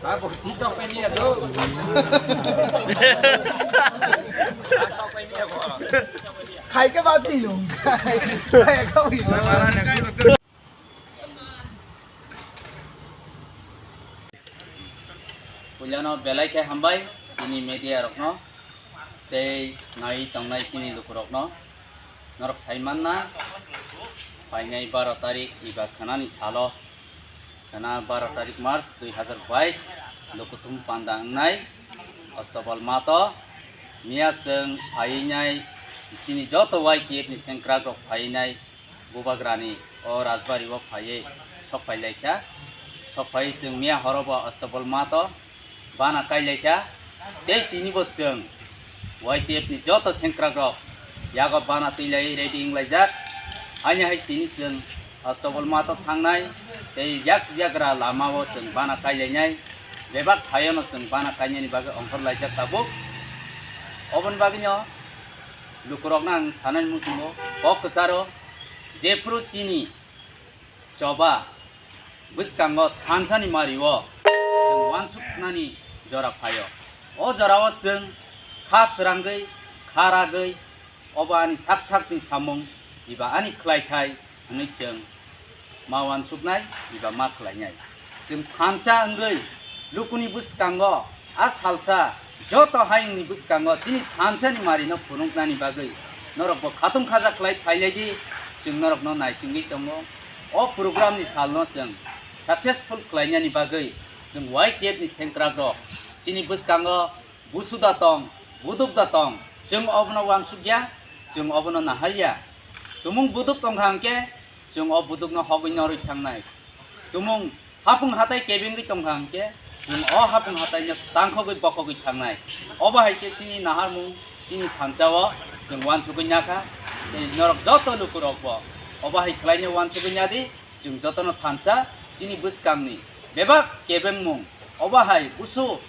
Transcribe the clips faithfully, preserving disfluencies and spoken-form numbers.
Khai ke ba twi lung. Khai ke ba twi lung. Puilano belai khe hambai chini media rokno tei nai tongnai chini lukurokno. Norok sai manna, phainai baro tarik eba khwnani salo, khwna baro tarik March dui hazar bais, Lukuthum Panda wngnai Ostobal Mato. Miya chwng phaiwi nai chini joto Y T F ni sengkrak rok phaiwi nai Bubagrani o Rajbari o phaiwi sok phai lai kha. Sok phaiwi chwng miya horo bo Ostobal Mato bana kai lai kha. Tei tini bo chwng Y T F ni joto sengkrak rok yago bana twi lai ready wng laijak. Haini hai tini chwng Ostobal Mato thangnai tei yak yagra lama o chwng bana kai lainai. Bebak phaiyano chwng bana kainani bagwi ongkhor laijak tabuk. Oboni bagwino lukurokno ang sanani muchungo kok kwcharo jephru chini choba bwskango thansani mario chwng uansuknani jora phaio. O jorao chwng kha srangwi, kha ragwi, obo ani sak sakni samung eba ani khlaithai hwnwi chwng ma uansuknai eba ma khlainai. Chwng thansa wngwi lukuni bwskango a salsa joto hayungni bwskango chini thansani marino phunuknani bagwi norokbo khatung khaja khlai phailaidi, chwng norokno naisingwi tongo. O programni salno chwng successful khlainani bagwi chwng Y T F ni sengkrakrok chini bwskango busu da tong, buduk da tong, chwng obono uansukya, chwng obono naharya. Tumung buduk tongkha hwnkhe chwng o budukno hogwi norwi thangnai. Tumung hapung hatai kebengwi tongkha hwnkhe chwng o hapung hataino tangkhogwi bokhogwi thangnai. Obo hai khe chini naharmung, chini thansao chwng uansugwi nakha. Tei norok joto lukurokbo obo hai khlaino uansugwi nadi, chwng jotono thansa chini bwskangni bebak kebengmung obo hai busu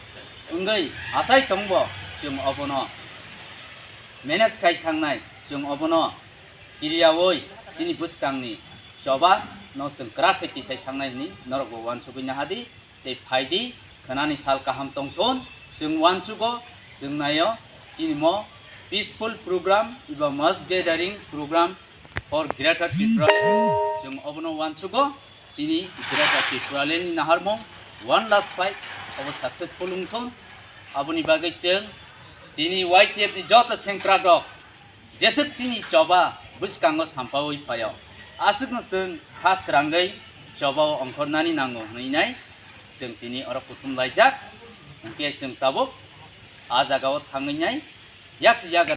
wngwi achai tongbo chwng obono manage khai thangnai, chwng obono kiriyaui chini bwskangni choba no chwng kwrak khe tisai thangnai hwnwi norokbo uansugwi nahadi tei phaidi khwnani sal kaham tongthun. Chwng uansugo, chwng naio chini mo peaceful program eba mass gathering program for Greater Tripura Land. Chwng obono uansugo chini Greater Tripura Land ni naharmung one last fight obo successful wngthun. Aboni bagwi chwng tini Y T F ni joto sengkrakrok jeswk chini choba bwskango sampaui phaio, aswkno chwng kha srangwi chobao ongkhornani nango hwnwi nai chwng tini oro kuthum laijak. Hwnkhe chwng tabuk a jagao thangwi nai yaksi yagra